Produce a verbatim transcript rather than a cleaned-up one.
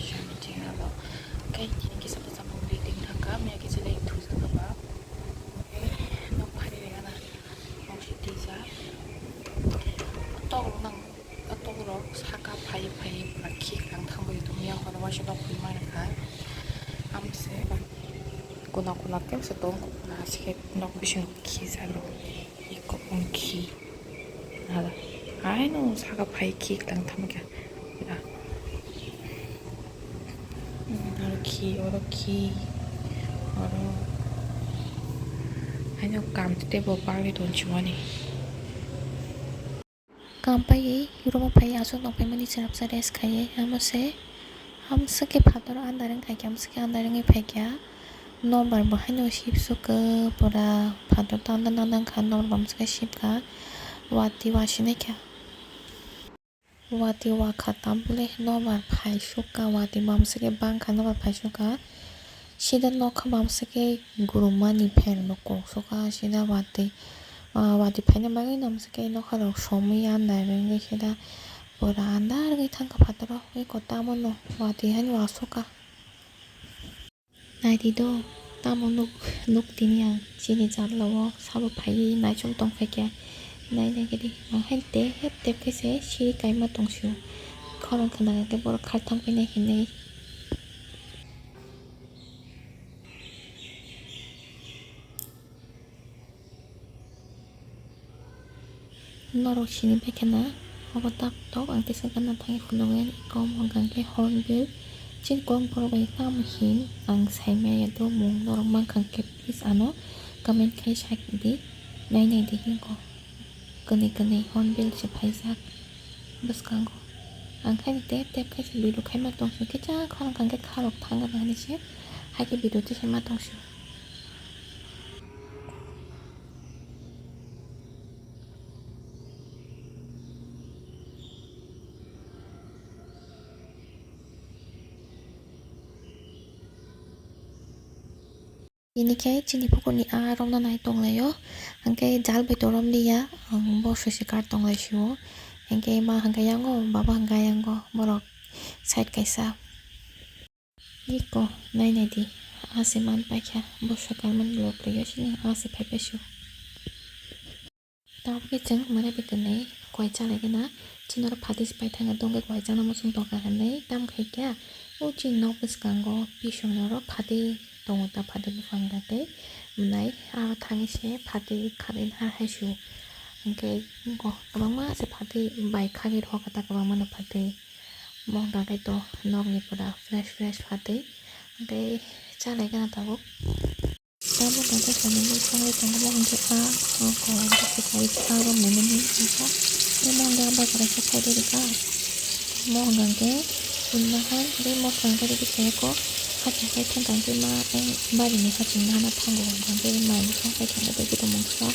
Meeting abo. Khe chini kisa bwsa mung reading thangkha, miya kisa leng thujak kha ba. Khe nok phari rega na, nok si tisa. Tok rok nang, tok rok saka phai phai pura khi kang thang bai tong ya, hono waisa nok phai ma kha. Amse kuna kuna khe se tong, kuna se nok bising khi sa rok. Iko ongkhi. Hala. Aino saka phai khi klang thamkha. Hala. Hmm, aro khi, oro khi. Oro. Aino kam tebo bangni tonchimani. Kam paiwi room o phai aswk nokphaimani chwrapsa rest khaiwi amo se, amswk khe phataro andarwng khaikhe amswk khe andarwngwi phaikha. Nokbar bo haino sipsukha pura phatar tangna nangkha nokbar bo amswk khe sipkha. Watwi wasinaikha. Watwi wakha tabule nokbar phaisukha watwi bo amswk khe bangkha nokbar phaisukha. Sida nokha bo amswk khe gurumani pherno koksukha sida watwi, ah, watwi phaina bagwi no amswk khe nokha rok somwi andar wngwi sida pura andar wngwi thangkha phataro eko tamo no watwi haino asukha. Naidi do tamo nuk nuk tini ang chini jat lo o sabo phaiwi naichom tongphaikha nai nai khe di ang hai tep tep khe se siri kaima tongsio khorang khna khe borok kharthang painai hinwi. Norok sini bai kheno obo tabuk tabuk ang tesa gana thangwi phunuknai kom hwnkha khe hornbill chini kokborok bai tamo hin ang saimaya do mung norok mankha khe please ano comment khai sakdi nainai di hinko. Kwnwi kwnwi hornbill se phaijak bwskango. Ang khe tep tep khe se video khaima tongsi khe chang khorang kha khe kharok thang gana hinwi se hai khe video tisa ma tongsi. Tini khe chini pukurni aa romna nai tonglaio, hwnkhe jal bai to romliya, ang bo sui se kar tonglaisio, hwnkhe ma hwnkhe yango, baba hwnkhe yango, borok side kaisa. Iko nai nai di, aa se man paikha, bo sui karmani lok laiyo sini aa se phai paisio. Tabukhe chwng mwnai bai tonwi koi chalaigwna. Chini oro phatwi se paithakgwi tongkhe koi chana muchung tongkha hinwi tam khaikha. O chini nok bwskango bising oro phatwi tongo ta phatwi buphang da tei mwnai aro thangwi se phatwi kharwi na hai su. Hinkhe kwbangma se phatwi bai kharwi rwkha ta kwbangma no phatwi. Mo hwnkha khe to nokni pura fresh fresh phatwi. Hinkhe chalaigwna tabuk. Tabuk hwnkhe kainwi thangwi tongo, bo hwnkhe a, o kowai bwswk hai a rw nainani hwnkha. Imo hwnkhe a bazar o khe phaidi rwkha. Mo hwnkha hwnkhe chini naha tei moso hwnkhe rwgwi chaya kho. Haching khai thangkha hwnkhe ma, eh, barini haching nahana thango hwnkha hwnkhe mai bwswk khai thangkha tei joto mungsa.